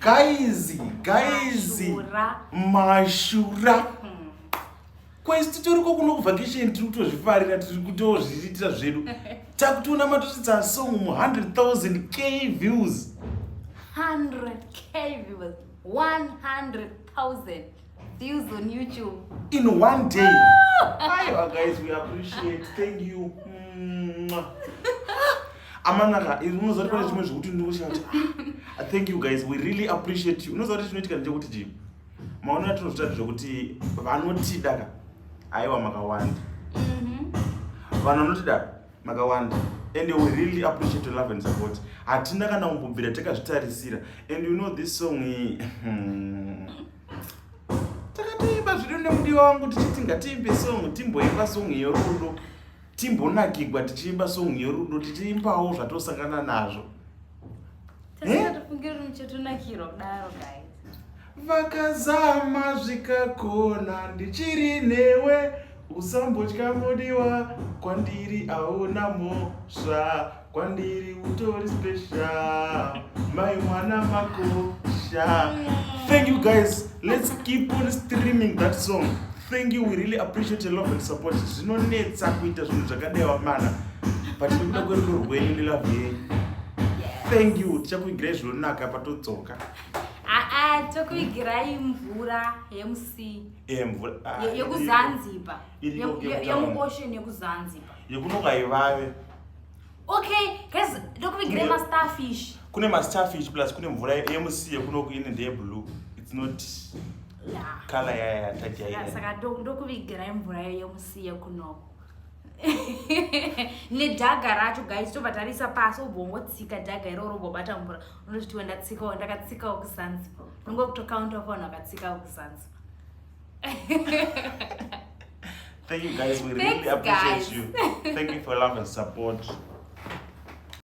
Guys, guys, Mashura. Mashura. Kwesi titoriko kuno kuvacation, tiri kutozvifarira, tiri kutozviitira zvedu. Takutoona matosvitsa song mu 100,000 K views. 100K views, 100,000 views on YouTube in one day. Aiwa guys, we appreciate. Thank you. Mwah. Amanaka, unoziva kuti pane zvimwe zvekuti ndinoshaya kuti, ah, thank you guys, we really appreciate you. Unoziva kuti chinoitika ndechekuti chii? Maonero atinozvita zvekuti vanotida ka, aiwa, makawanda. Vanhu vanotida makawanda and we really appreciate your love and support. Hatina kana kumbobvira takazvitarisira. And you know this song iyi, takatoimba zvido nemudiwa wangu tichiti ngatiimbe song, timboimba song yerudo, timbonakigwa tichiimba song yerudo, tichiimbawo zvatosangana nazvo. Tasingatofungira kuti muchatonakirwa kudaro, guys. Vakazama zvikakona, ndichiri newe. Usambotya mudiwa, kwandiri hauna mhosva, kwandiri utori special, mai mwana makosha. Thank you guys, let's keep on streaming that song. Thank you, we really appreciate your love and support. Zvinonetsa kuita zvinhu zvakadaiwa mana, but nekuda kwerudo rwenyu nelove yenyu, thank you. Tichakuigirai zvinonaka patodzoka. Aa, tokuigirai mvura yemusea. Mvura, ah, yekuZanzibar. Iriko kutown. Yemuocean yekuZanzibar. Yekunoka ivave. Okay guys, ndokuvigirai mastarfish. Kune mastarfish, plus kune mvura yemusea yekunoku ine ndeyeblue, it's not color yaya yatajaira. Saka ndokuvigirai mvura yemusea yekunoko nedhaga racho, guys. Tobva tarisa pasi, ubva wangotsika dhaga iroro, ubva mvura, unozvitiwa ndatsikawo, ndakatsikawo kuZanzibar. Unongo kutokaunta vanhu vakatsikawo kuZanzibar. Thank you guys, we really Thanks, appreciate guys. you. Thank you for love and support.